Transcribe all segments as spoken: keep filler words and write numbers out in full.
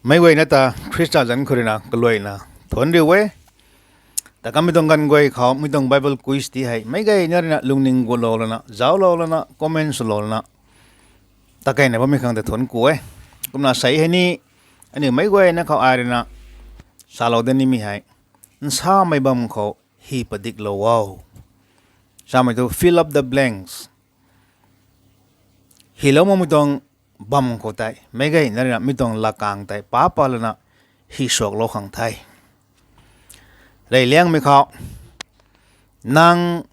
Meic guayna ta Khrista zanc khou ruina kaluaina thuanc riu e. Ta kamei tuang ganv guay khou mi tuang Bible quiz ti hei meic guayna ruina lungning gutlou lana, zauclou lana, comment swlou lana, ta keyna bammei khang ta thuanc ku e. Kumna sei hei ni, aniu meic guayna khou ai ruina salou dat nimei hei, nsamei bam khou hy padiklou o. Samei thu fill up the blanks. Hylou makmei tuang bam khou tei meic guayna ruina mi tuang lakang tei paap pat lana hy suaklou khang the. Reyliangmei khou, nang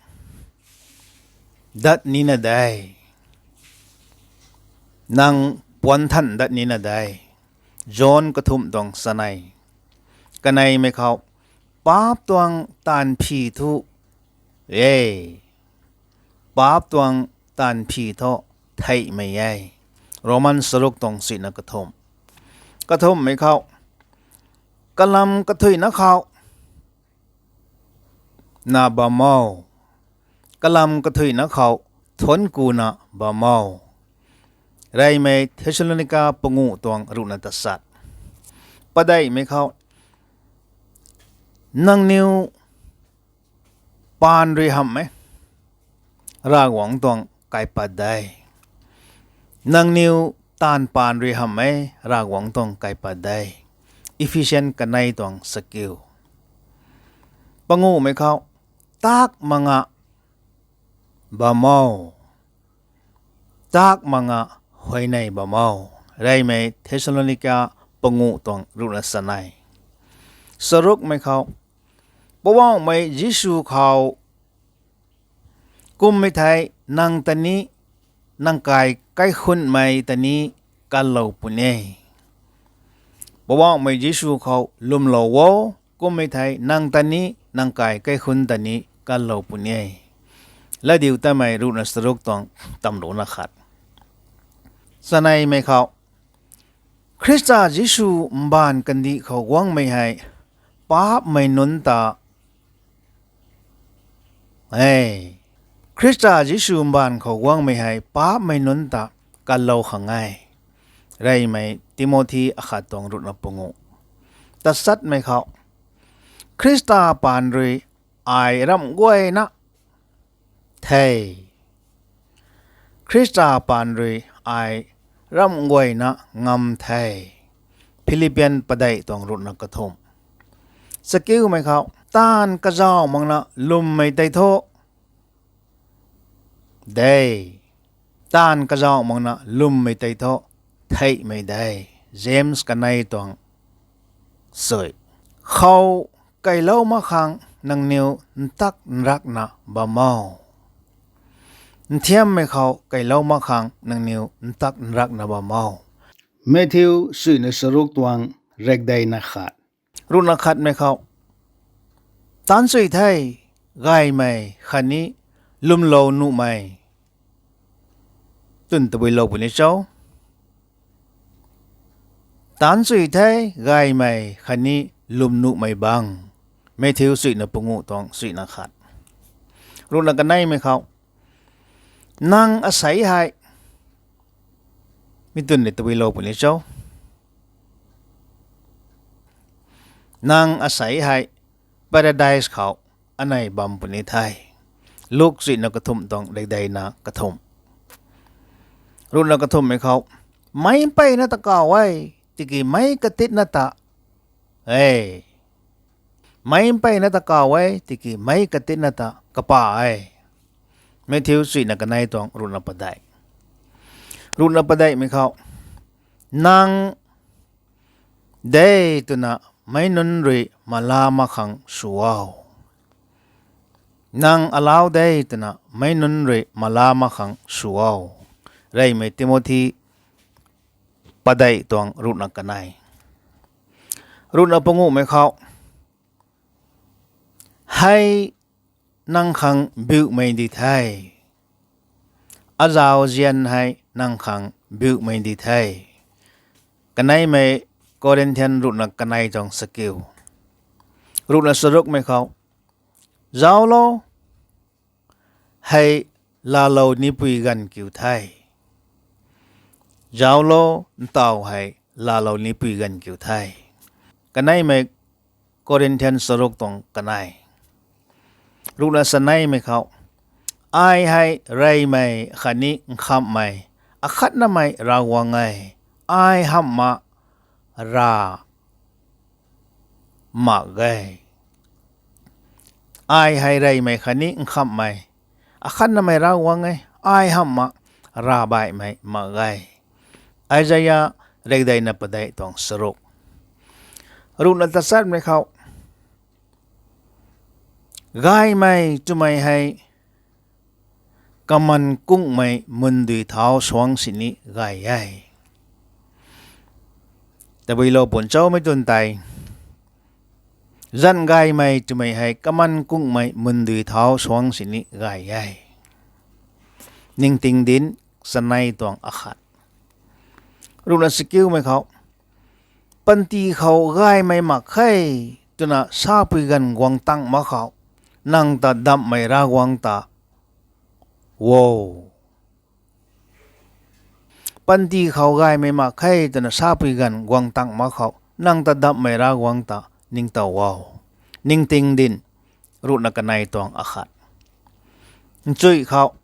dat nina de, nang puanc than dat nina de. John kathumh tuang chanei, kaneimei khou, paap tuang taanv phi thu e, paap tuang taanv phi thu theihmei e. Roman charuk tuang sina kathumh. Kathumhmei khou, kalam kathuina khou na bam o, kalam kathuina khou thuanc kuna bam o. Reymei Thessalonica panguh tuang ruhna tachat. Padeihmei khou, nangniw paan rui hamh e, Ravguangc tuang kaipat de. Nangniw taanv paan rui hamh e, Ravguangc tuang kaipat de. Ephesian kanei tuang chakiu. Panguhmei khou, tak manga bam o, tak manga huayney bam o. Reymei Thessalonica panguh tuang ruhna chanei. Charukmei khou, Poubauhmei Jisu khou kummei thei nang ta ni, nang kai kaikhunhmei ta ni kanlou puni e. Poubauhmei Jisu khou lwmlou o, kummei thei nang ta ni, nang kai kaikhunc ta ni kanlou puni e. Latdiutatmei ruhna charuk tuang tamruhna khat. Chaneimei khou, Khrista Jisu mbaanv kandih khou guangmei hei paapmei nunc ta e. Khrista Jisu mbaanv khou guangmei hei paapmei nunc ta kanlou khang e. Reymei Timothy akhat tuang ruhna panguh. Tachatmei khou, Khrista paan rui ai ramh guayna the. Khrista paan rui ai ramh guayna ngam the. Philippian padeih tuang ruhna kathumh. Chakiumei khou, taanv kazauh makna lwmmei tei thu de, taanv kazauh makna lwmmei tei thu theihmei de. James kanei tuang chui. Khou keylou mak khang nangniw ntak nrakna bam o. Nthiammei khou keylou mak khang nangniw ntak nrakna bam o. Matthew suina charuk tuang rekdeina khat. Ruhna khatmei khou, taanchui the, gaymei khatni lwmlou nuhmei. Twn tabuilou puni cho? Taanchui the, gaymei khatni lwm nuhmei bang. Matthew suina panguh tuang suina khat. Ruhna kaneimei khou, nang asei hei, mi twn ni tabuilou puni cho? Nang asei hei paradise khou anei bam puni the. Luk suina kathumh tuang rekdeina kathumh. Ruhna kathumhmei khou, meic mpeyna ta kaw e, tiki meic katitna ta e. Meic mpeyna ta kaw e, tiki meic katitna ta kapa e. Matthew suina kanei tuang ruhna padeih. Ruhna padeihmei khou, nang de twna meic nunc rui mala mak khang sw o. Nang alau de twna meic nunc rui mala mak khang sw o. Reymei Timothy padeih tuang ruhna kanei. Ruhna panguhmei khou, hei nang khang biumei di the. Azauzian hei nang khang biumei di the. Kaneimei Corinthian ruhna kanei tuang chakiu. Ruhna charukmei khou, zauclou, hei laalou nipui ganv kiu the. Zauclou, ntaw hei laalou nipui ganv kiu the. Kaneimei Corinthian charuk tuang kanei, ruhna saneimei khou, ai hei reymei khatni nkhamhmei akhatnamei Ravguangc e. Ai hamhna ra mak ge. Ai hei reymei khatni nkhamhmei akhatnamei Ravguangc e. Ai hamhna ravbaihmei mak ge. Isaia rekdeina padeih tuang charuk, ruhna tachatmei khou, gaymei twmei hei kaman kungmei mundui thau suang sini gay e. Tabuilou pun chaumei twn tei, zan gaymei twmei hei kaman kungmei mundui thau suang sini gay e. Ningting dinc chanei tuang akhat, ruhna sakiumei khou, panty khou gaymei mak khe twna sapui ganv guang tang mak khou, nang ta damhmei Ravguangc ta o. Panty khou gaymei mak khe twna sapui ganv guang tang mak khou, nang ta damhmei Ravguangc ta ningtow o. Ningting dinc, ruhna kanei tuang akhat, nchuih khou,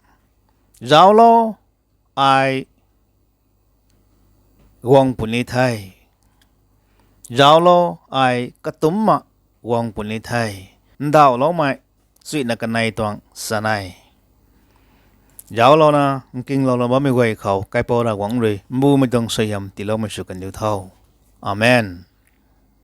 zauclo, ai guang puni the. Zauclo, ai katumcna guang puni the. Ndauhloumei, chuihna kanei tuang chanei. Zauclouna nkinglouna bammei guay khou Kaipouc Ravguangc rui mbumei tuang suaihiam tiiloumei sw kandiu tho. Amen.